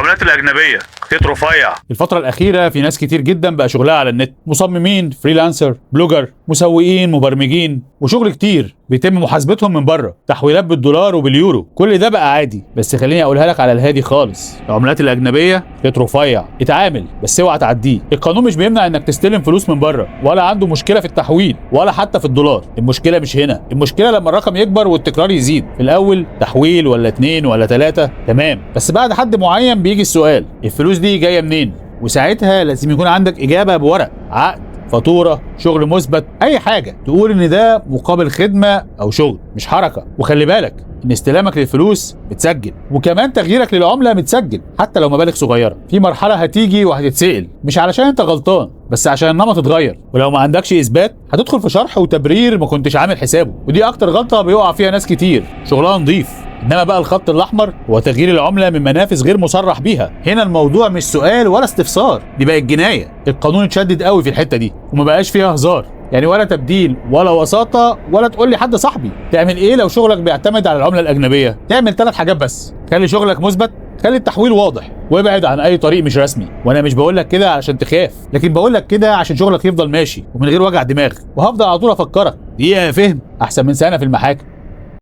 العملات الاجنبية خيط رفيع. الفترة الأخيرة في ناس كتير جدا بقى شغلها على النت، مصممين، freelancer، blogger، مسوقين، مبرمجين، وشغل كتير بيتم محاسبتهم من بره، تحويلات بالدولار وباليورو، كل ده بقى عادي. بس خليني اقولها لك على الهادي خالص، العملات الأجنبية خيط رفيع، اتعامل بس اوعى تعديه. القانون مش بيمنع انك تستلم فلوس من بره، ولا عنده مشكلة في التحويل ولا حتى في الدولار. المشكلة مش هنا، المشكلة لما الرقم يكبر والتكرار يزيد. في الأول تحويل ولا اتنين ولا تلاتة تمام، بس بعد حد معين بيجي السؤال، الفلوس دي جاية منين؟ وساعتها لازم يكون عندك إجابة بورق، عقد، فاتورة، شغل مثبت، أي حاجة تقول إن ده مقابل خدمة أو شغل، مش حركة. وخلي بالك إن استلامك للفلوس متسجل، وكمان تغييرك للعملة متسجل حتى لو مبالغ صغيرة. في مرحلة هتيجي وهتتسأل، مش علشان أنت غلطان، بس عشان النمط اتغير، ولو ما عندكش إثبات هتدخل في شرح وتبرير ما كنتش عامل حسابه. ودي أكتر غلطة بيقع فيها ناس كتير، شغلها نظيف. انما بقى الخط الاحمر هو تغيير العملة من منافذ غير مصرح بيها. هنا الموضوع مش سؤال ولا استفسار، دي بقت جناية. القانون اتشدد قوي في الحتة دي وما بقاش فيها هزار، يعني ولا تبديل ولا وساطة ولا تقول لي حد صاحبي. تعمل ايه لو شغلك بيعتمد على العملة الاجنبية؟ تعمل 3 حاجات بس: خلي شغلك مثبت، خلي التحويل واضح، وابعد عن اي طريق مش رسمي. وانا مش بقول لك كده علشان تخاف، لكن بقول لك كده عشان شغلك يفضل ماشي ومن غير وجع دماغ. وهفضل على طول افكرك، دقيقة فهم احسن من سنة في المحاكم.